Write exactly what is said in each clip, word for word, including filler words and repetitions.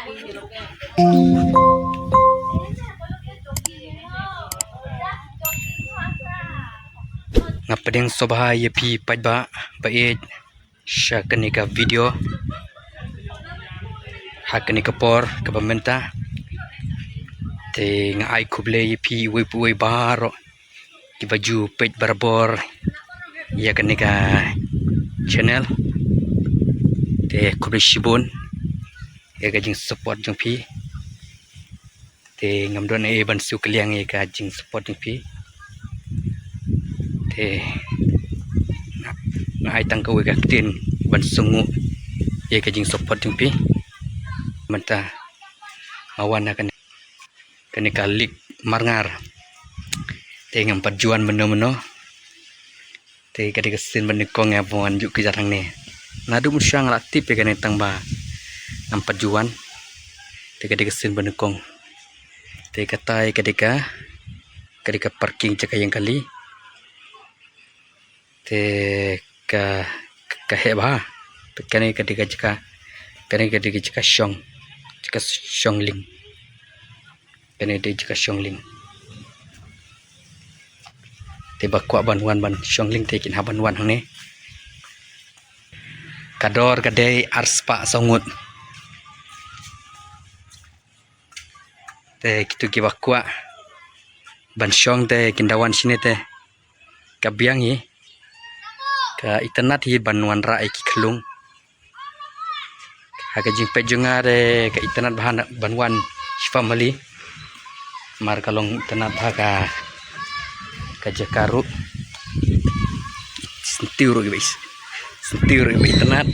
Nga pdiang sngewbha ïa phi paidbah ba ïeit sha kane ka video ha kane ka por kaba mynta. Te nga ai khublei ïa phi uwei pa uwei baroh kiba ju peit barabor ïa kane ka channel. Te khublei shibun ïa ka jingsupport jong phi. Te ngam don ei ban siew kylliang ïa ka jingsupport jong phi. Te nga ai tang kawei ka ktien ban sngewnguh ïa ka jingsupport jong phi. Mynta nga wan ha kane, kane ka Lake Marngar. Te ngam pat ju wan mynno mynno. Te ka dei ka sien ba nyngkong ïa ba wan ju kjat hangne. Naduh mynshuwa nga la tip ïa kane tang ba ngam pat ju wan. Te ka dei ka sien ba nyngkong. Te katai ka dei ka, ka dei ka parking jaka ïeng kali. Te ka, ka heh bha. Te kane ka dei ka jaka, kane ka dei ka jaka shong, jaka shong lieng. Kane dei jaka shong lieng. Te ba kwah ban wan ban shong lieng te kin hap ban wan hangne. Ka dor ka dei ar spah saw ngut. Te kito kiba kwah ban shong te kin da wan shane te. Ka biang hi, ka itynnad hi ban wanrah ïa ki khyllung. Ha ka jingpeit jong nga te ka itynnad bha ban wan shi family. Namar ka long itynnad bha ka, ka jaka ruh. Syntiew ruh kiba is-, syntiew ruh kiba itynnad.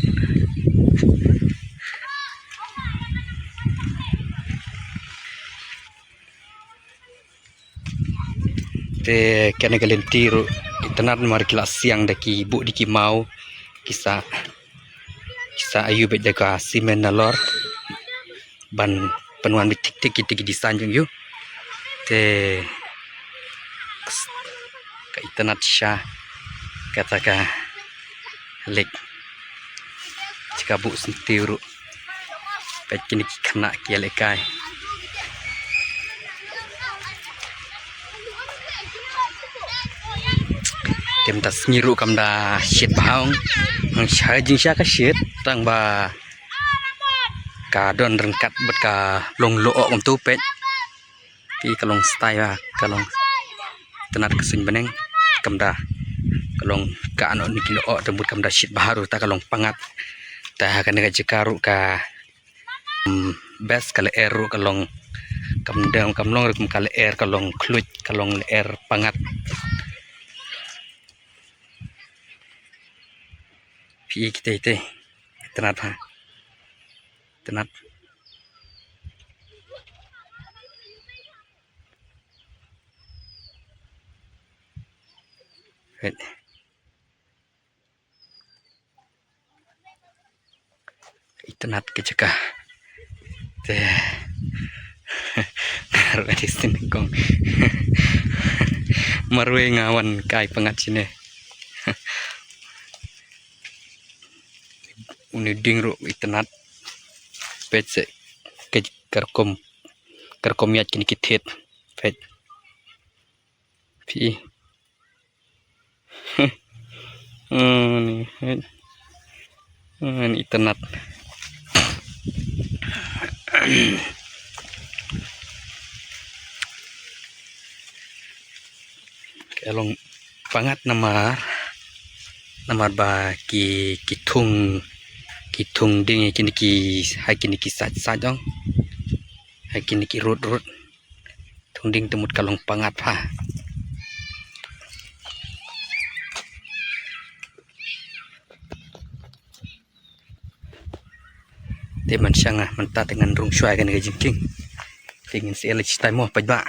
Te kane ka lynti ruh itynnad namar ki la siang da ki buh da ki maw, ki sa, ki sa aiu beit da ka cement nalor ban pynwan beit thik thik kita ki design jong aiu. Te ka itynnad shisha kata ka lake. Jaka buh syntiew ruh. Peit kine ki khynnah ki ïalehkai. Te mynta sngi ruh kam da shit bha ong. Nang sha jingshisha ka shit tang ba ka don ryngkat bad ka long lyoh kumto peit. Ki ka long style ba, ka long itynnad ka suiñ bneng, kam da, ka long ka ano ni ki lyoh te mut kam da shit bha ruh ta ka long pyngngad. Ta ha kane ka jaka ruh ka, mm, best ka lyer ruh ka long, kam da, kam long ruh kum ka lyer, ka long khluit, ka long lyer pyngngad. Phi i kitei te, itynnad ha. Itynnad. Right. Itynnad ka jaka. Te. Nga ruh ka dei sien kong. Marwei nga wan kai pyngngad shane. Une u dieng ruh itynnad. Peit se ka, ka rukom, ka rukom ïaid kine ki thied. Peit. Phi i. Hmm, ni, ni itynnad. Ka long pyngngad namar, namar ba ki, ki thung, ki thung dieng ha kine ki, ha kine ki sait sait ong. Ha kine ki rud rud. Thung dieng te mut ka long pyngngad bha. Te mynshwa nga mynta te ngan rung shuwa ïa kane ka jingkieng. Te ngin sa ïa leit shatai mo paidbah.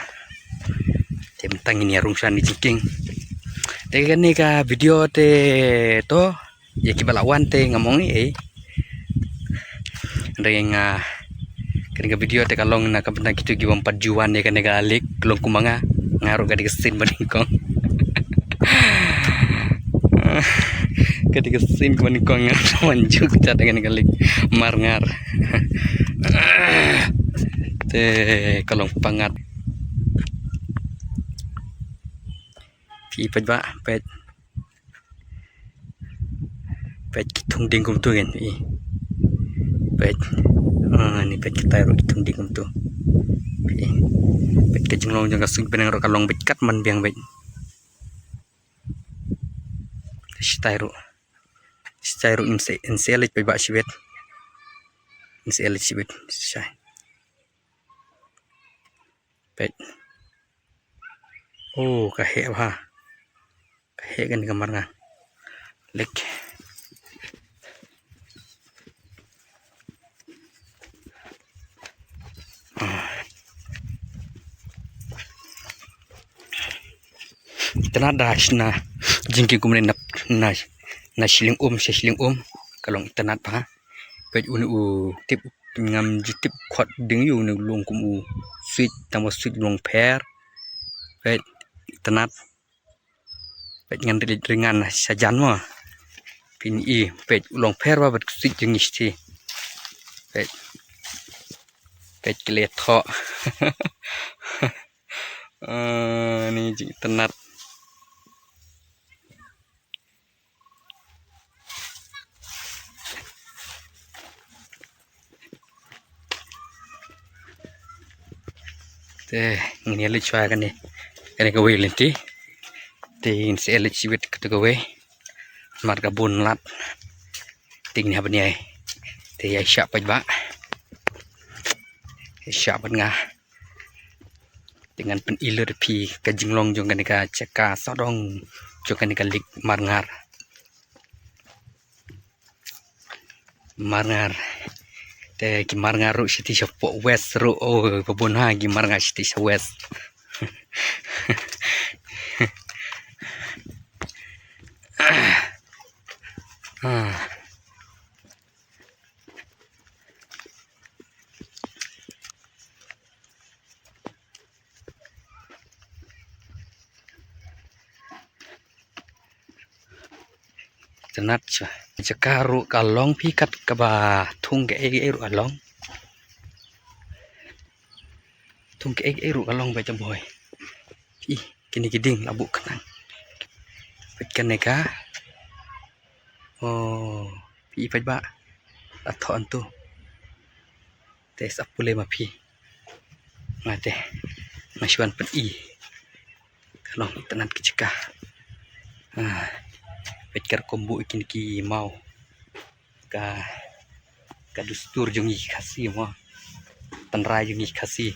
Te mynta ngin ïa rung shuwa ïa kane ka jingkieng. Te kane ka video te to ïa kiba la wan te ngam ong ei ei. Hynrei nga, kane ka video te ka long na ka bynta kito ki bym pat ju wan ïa kane ka lake, ka long kumba nga, nga ruh ka dei ka sien ba nyngkong. Ka dei ka sien kaba nyngkong nga wan ju kjat ha kane ka lake Marngar. Te ka long pyngngad. Phi peit ba, peit. Peit ki thung dieng kumtu ngan peit. Peit. Ah, ni peit kitai ruh ki thung dieng kumtu. Peit. Peit ka jinglong jong ka suiñ bneng ruh ka long beit kat man biang beit. Shitai ruh. Shitai ruh ngin sa, ngin sa leit peit ba shibit. Ngin sa leit shibit. Shai. Peit. Oh, ka heh bha. Ka heh kane ka Marngar. Lek. Ah. Itynnad da shna jingkieng kumne na, na, na shiliang um sha shiliang um. Ka long itynnad bha. Peit une u tip, ngam ju tip khot ding ïa une u long kum u switch, tang ba switch long pher. Peit, itynnad. Peit ngan ri-, ringan shajan mo. Phin i, peit u long pher ba bad u switch jong ngi shathie. Peit. Peit ki la thoh. Ah, ni jingitynnad. Te ngin ïa leit shuwa kane, kane kawei lynti. Te ngin sa ïa leit shibit katu kawei. Namar ka bun lad. Te ngin hap ban ïai. Te ïa shah pat ba. Ïa shah pat nga. Te ngan pyni lut ïa phi ka jinglong jong kane ka jaka sawdong jong kane ka lake Marngar. Marngar. Te ki Marngar ruh shiti shapoh west ruh. Oh, ba bun ha ki Marngar shiti sha west. Ah. Itynnad sha. Jaka ruh ka long phi kat kaba thung kaei kaei ruh ka long. Thung kaei kaei ruh ka long ba jaboi. Ih, kine ki dieng la buh khnang. Peit kane ka. Oh, phi peit ba. La thoh hangto. Te sa pule ma phi. Nga te. Nga shu wan pyni. Ka long itynnad ka jaka. Ah, peit ka rukom buh ïa kine ki maw. Ka, ka dustur jong ngi ki Khasi mo. Tynrai jong ngi ki Khasi.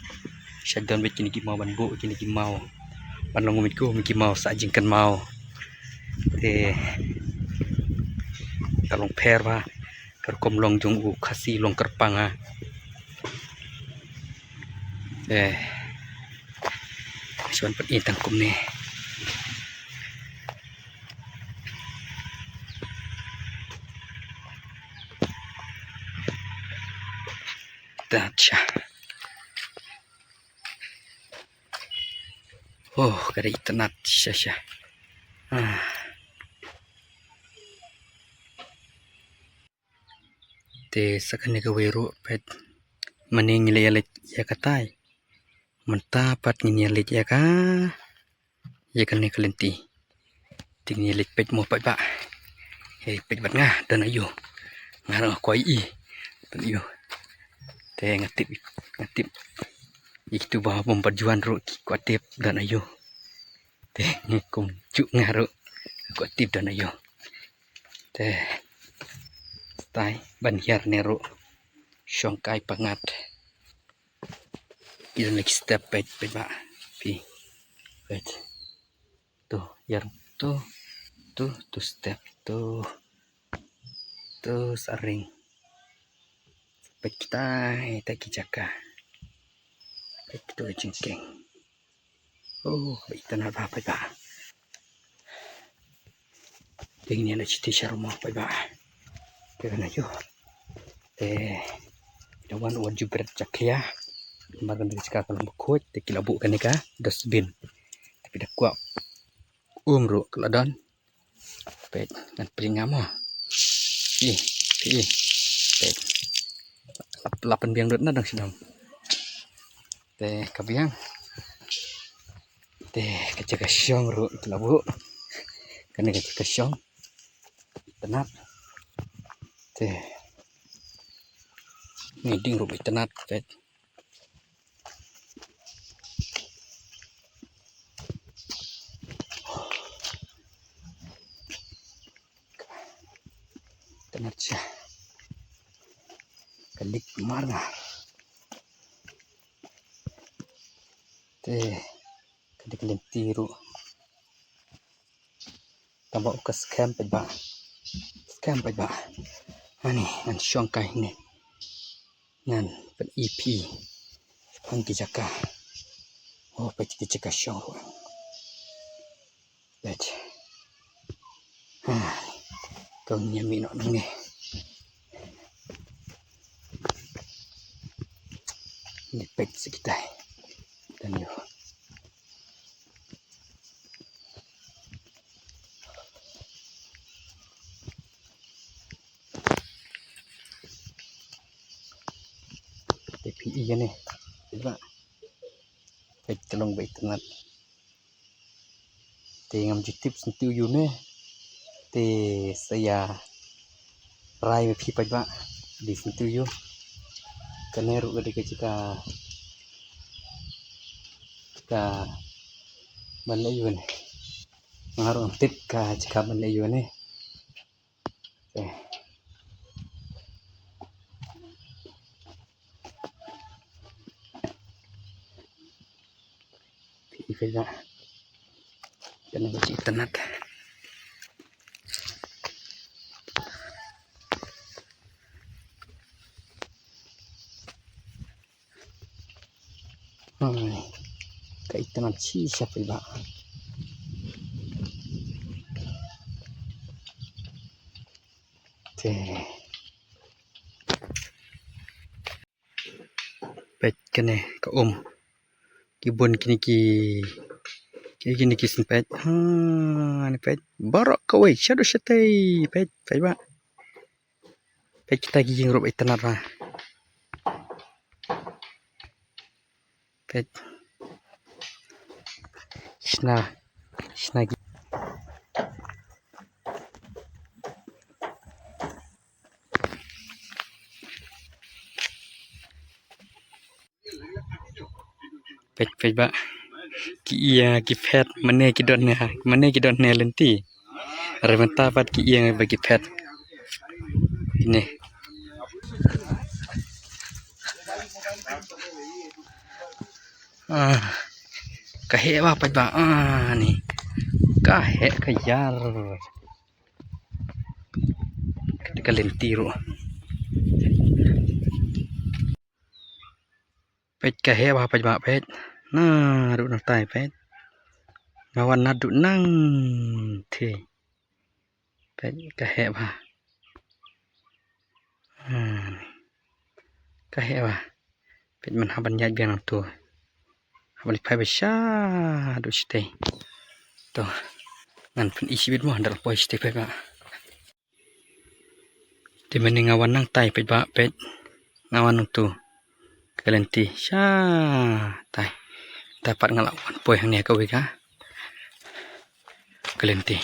Shait don beit kine ki maw ban buh kine ki maw. Ban long mut kum ki maw sah jingkynmaw. Te ka long pher bha. Ka rukom long jong u Khasi long kyrpang ha. Eh. Shu wan pyni tang kumne. Tat sha. Oh, ka dei itynnad sha sha. Ah. Te sa kane kawei ruh peit. Mane ngi la ïa leit ïa katai. Mynta pat ngin ïa leit ïa ka, ïa kane ka lynti. Te ngin ïa leit peit mo peit ba. Hei peit bad nga don aïu. Nga ruh nga kwah i. Don aïu. Te nga tip, nga tip. Ïa kitu ba bym pat ju wan ruh ki kwah tip don aïu. Te ngi kumjuh nga ruh nga kwah tip don aïu. Te tai ban hiar ne ruh shong kai pyngngad. Ki don ki step peit peit ba. Phi. Peit. Tu hiar tu. Tu tu step tu. Tu sa ring. Peit kitai tai ki jaka. Peit tu jingkieng. Oh, itynnad bha peit ba. Te ngin ïa leit shiti sha ruh mo peit ba. Te kan aïu. Te da wan wan ju bret jakhlia. Namar kane ka jaka ka long bakhuid te ki la buh kane ka dustbin. Te phi da kwah um ruh ka la don. Te Peit, ngan pring nga mo. Ih, ih. Peit. Lap, lap pynbiang lut na dang sdang. Te ka biang. Te ka jaka shong ruh ita la buh. Kane ka jaka shong. Itynnad. Te. Ni ding ruh itynnad. Peit. Ka nat sha ka lik mar nga. Te ka lik lynti ruh. Tang ba u ka skhem peit ba. Skhem peit ba. Ani ngan shong kai ne. Ngan pyn-i phi shaphang ki jaka. Oh, peit ki jaka shong ruh. Peit. Ha. Kong nia mi nok nang ne. Ni peit sa kitai. Dan yo. Te phi ïa ne. Peit ba. Peit ka long ba itynnad. Te ngam ju tip sngewthuh ïa u ne. Te sa ïa rai ma phi peit ba. Dei sngewthuh ïa u. Kane ruh ka dei ka jaka, jaka ban leh ïa u ne. Nga ruh ngam tip ka jaka ban leh ïa u ne. Eh. Phi peit ba. Kane ka itynnad. Hai, ka itynnad shisha phi ba. Te. Peit kane ka um. Ki bun kine ki, ki, kine ki syn peit. Ha, ni peit. Baroh kawei. Shaduh shatei. Peit, peit ba. Peit kita ki ïing ruh ba itynnad ba. Peit. Shna. Shna ki. Peit, peit ba. Ki ïa, ki phet, mane ki don ne, mane ki don ne lynti. Re mynta pat ki ïa ba ki phet. Ne. Ah, ka heh ba peit ba. Ah, ni. Ka heh ka ïar. Ka lynti ruh. Peit ka heh ba peit ba peit. Na ruh na tai peit. Nga wan naduh nangthie. Peit ka heh ba. Hmm. Ka heh ba. Peit man hap ban ïaid biang nangtu. Hap ban phai ba shaduh shatei. To. Ngan pyn-i shibit mo, hynda la poi shatei peit ba. Te mynne nga wan nangtai peit ba peit. Nga wan nangtu. Ka lynti shatai. Te pat nga la wan poi hangne kawei ka lynti.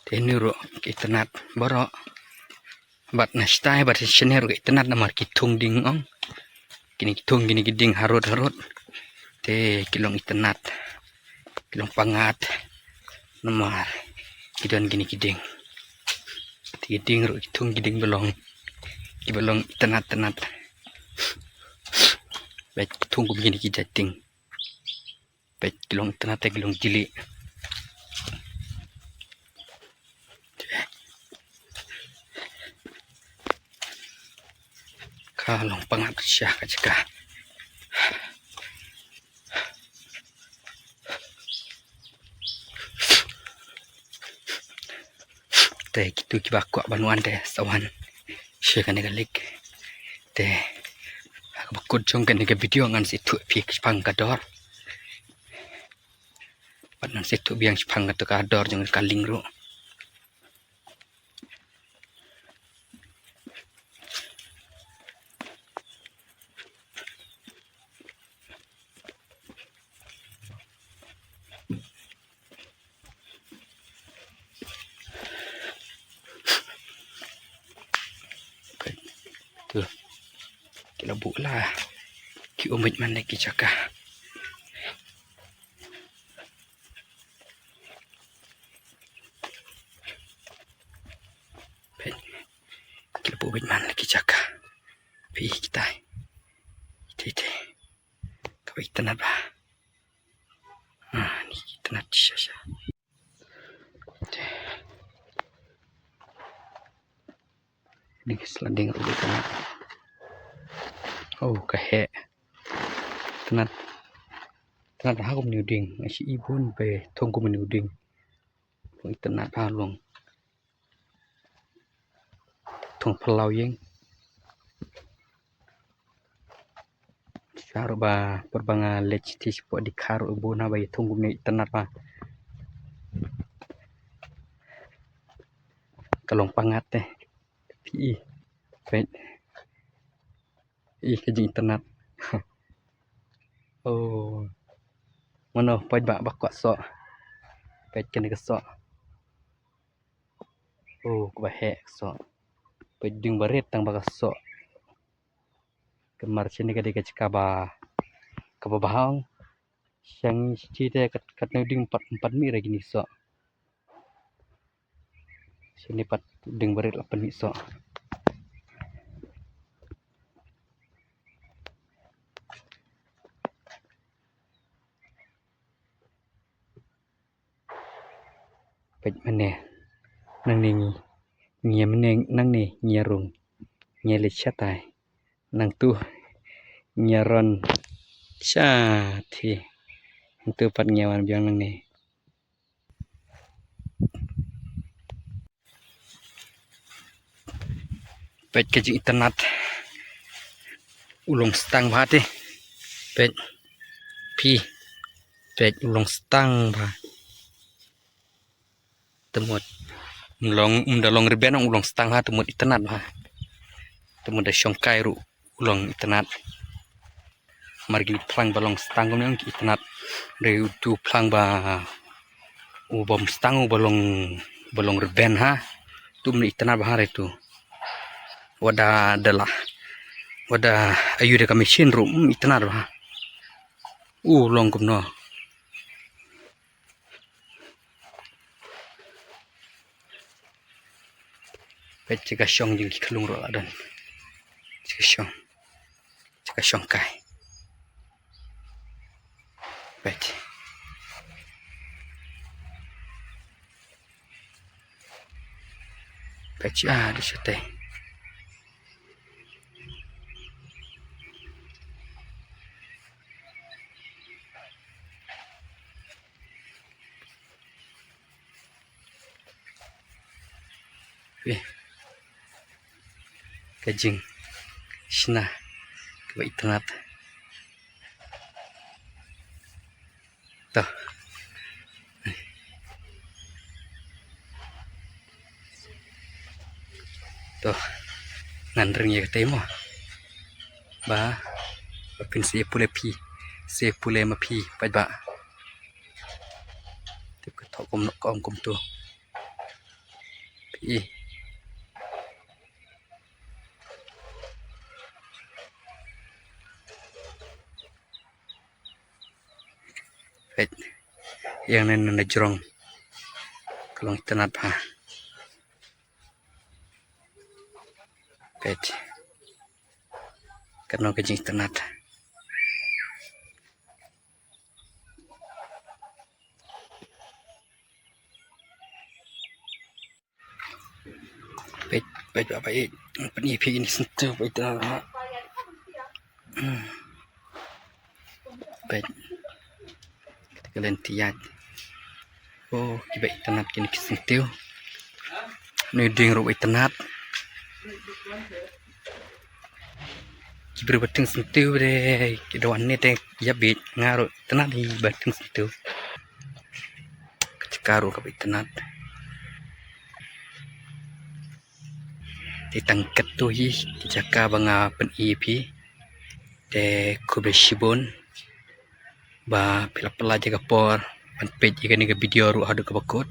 Te hynne ruh ka itynnad baroh. Bad na shatai bad shane ruh ka itynnad namar ki thung dieng ong. Kine ki thung, kine ki dieng harud harud. Te ki long itynnad. Ki long pyngngad. Namar ki don kine ki dieng. Te ki dieng ruh ki thung ki dieng ba long, kiba long itynnad tynnad. Bad ki thung kum kine ki jait dieng. Peit ki long itynnad te ki long jili. Ka long pyngngad sha ka jaka. Te kitu kiba kwah ban wan te sa wan sha kane ka lake. Te ha kaba kut jong kane ka video ngan sa ïathuh ïa phi shaphang ka dor. Bad ngan sa ïathuh biang shaphang kata ka dor jong ka lieng ruh. Ki la buh la ki um beit man la ki jaka. Peit, ki la buh beit man la ki jaka. Peit kitai. Kitai, kitai. Kaba itynnad bha. Ah, ni itynnad shisha. Ni sliding ruh itynnad. Oh, ka heh. Itynnad. Itynnad ha kumne u dieng. Nga shu i bun ba thung kumne u dieng. Itynnad ha long. Thung phyllaw ïing. Sha ruh ba por ba nga leit shatei shapoh Dikha ruh bun ha ba ïa thung kumne itynnad ba. Ka long pyngngad te. Phi i. Peit. I ka jingitynnad. Oh. Mano peit ba ba kwah soh. Peit kane ka soh. Oh, kaba heh ka soh. Peit ding barit tang ba ka soh. Kamar shane ka dei ka jaka ba kaba bha ong. Shang shi te kat kat ne ding pat pat mi ra kini soh. Shane pat ding barit la pan mi soh. Peit mane. Nangne ngi. Ngi mane nangne ngi rung. Ngi leit shatai. Nangtu ngi ron shatai. Nangtu pat ngi wan biang nangne. Peit ka jingitynnad. U long stang bha te. Peit. Phi. Peit u long stang bha. Te mut. Um long, um da long rben u long stang bha, te mut itynnad bha. Te mut da shongkai ruh u long itynnad. Mar kine phlang ba long stang kumne ki itynnad. Re utu phlang ba u bym stang u ba long, ba long rben ha. Tu mne itynnad bha re tu. Wada da la. Wada ayu da ka machine ruh, mm, itynnad bha. U long kumno. Peit jaka shong jong ki khlung ruh la don. Jaka shong. Jaka shong kai. Peit. Peit ah, da shatai. Wei. Ka jingshna kaba itynnad. To. To. Ngan ring ïa katei mo. Ba. Ba phin sa pule phi. Sa pule ma phi. Peit ba. Tip ka thok kum nok kum kumtu. Phi. Peit. Ïa ngane na jrong. Ka long itynnad bha. Peit. Kano ka jingitynnad. Peit, peit ba peit. Pyni phi ïa kine ki syntiew ba itynnad ha. Hmm. Peit. Kata ka lynti ïaid. Oh, kiba itynnad kine ki syntiew. Une u dieng ruh ba itynnad. Ki briew ba thung syntiew de, ki da wan ne te ïa bit nga ruh itynnad hi ba thung syntiew. Ka jaka ruh kaba itynnad. Te tang katto hi ki jaka ba nga pyni ïa phi. Te khublei shibun. Ba phi la pynlait ïa ka por ban peit ïa kane ka video ruh haduh kaba kut.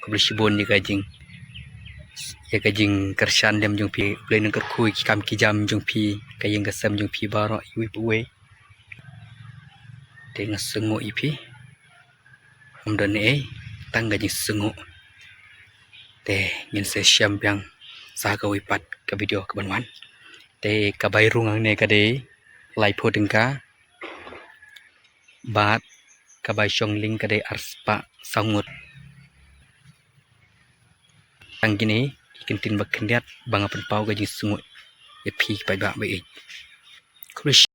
Khublei shibun ïa ka jing, ïa ka jingkyrshan lem jong phi, Blei un kyrkhu ïa ki kam ki jam jong phi, ka ïing ka sem jong phi baroh iwei pa iwei. Te nga sngew ïa phi. Ym don ei, tang ka jingsngew. Te ngin sa ïashem biang sa kawei pat ka video kaban wan. Te ka bai rung hangne ka dei laiphew tyngka. Bad ka bai shong lieng ka dei arspah saw ngut. Tang kine ki kyntien ba khyndiat ba nga pynpaw ka jingsngew ïa phi ki paidbah ba ïeit. Khublei.